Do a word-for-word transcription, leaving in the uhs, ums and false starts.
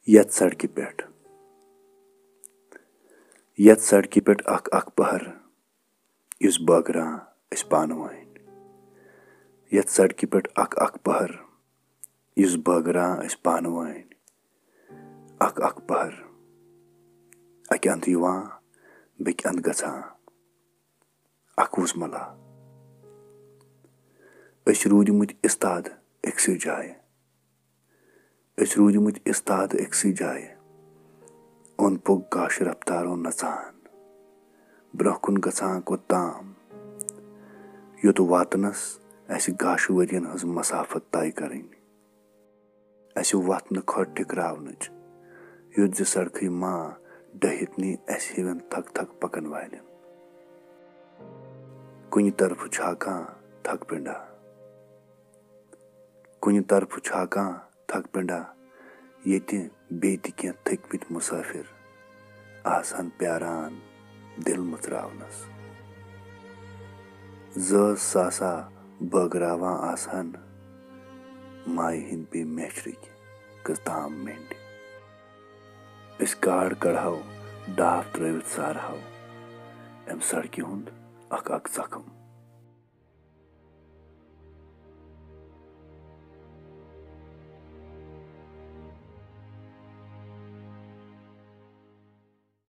یَتھ سڑکہِ پٮ۪ٹھ، یَتھ سڑکہِ پٮ۪ٹھ اکھ اکھ پہر، یُس بٲگراوان أسۍ پانہٕ وٲنۍ۔ یَتھ سڑکہِ پٮ۪ٹھ اکھ اکھ پہر، یُس بٲگراوان أسۍ پانہٕ وٲنۍ۔ اکھ اکھ پہر، اَکہِ اَندٕ یِوان، بیٚکہِ اَندٕ گژھان۔ اکھ وُزملہ۔ أسۍ روٗدۍمٕتۍ اِستاد أکسٕے جایہِ۔ أسۍ روٗدۍمٕتۍ اِستاد أکسٕے جایہِ۔ اوٚنٛد پوٚک گاشہِ رفتارو نژان۔ برٛونٛہہ کُن گژھان کوٚت تام، یوٚت واتنس اَسہِ گاشہِ ؤرین ہٕنٛز مسافت طے کرٕنۍ۔ اَسہِ وَتھ نہٕ کھۄر ٹھِکراونٕچ، یُتھ زِ سڑکھٕے ما ڈٔہِتھ نی اَسہِ ہِوٮ۪ن تھکھ تھکھ پکن والٮ۪ن۔ کُنہِ طرفہٕ چھا کانٛہہ تھکھ پِنڈا، کُنہِ طرفہٕ چھا کانٛہہ تھکھ پِنڈا، ییٚتہِ بیٚیہِ تہِ کینٛہہ تھٔکۍ مٕتۍ مُسافِر آسہٕ ہن پیاران دِل مُژراونس۔ زٲژ ساسا بٲگراوان آسہٕ ہن مایہِ ہٕنٛدۍ بیٚیہِ میچھرٕکۍ کٔژ تام مینٛڈِ۔ أسۍ کاڈ کڑہو، ڈاپھ ترٲوِتھ سارہو امہِ سڑکہِ ہُنٛد اکھ اکھ زخم۔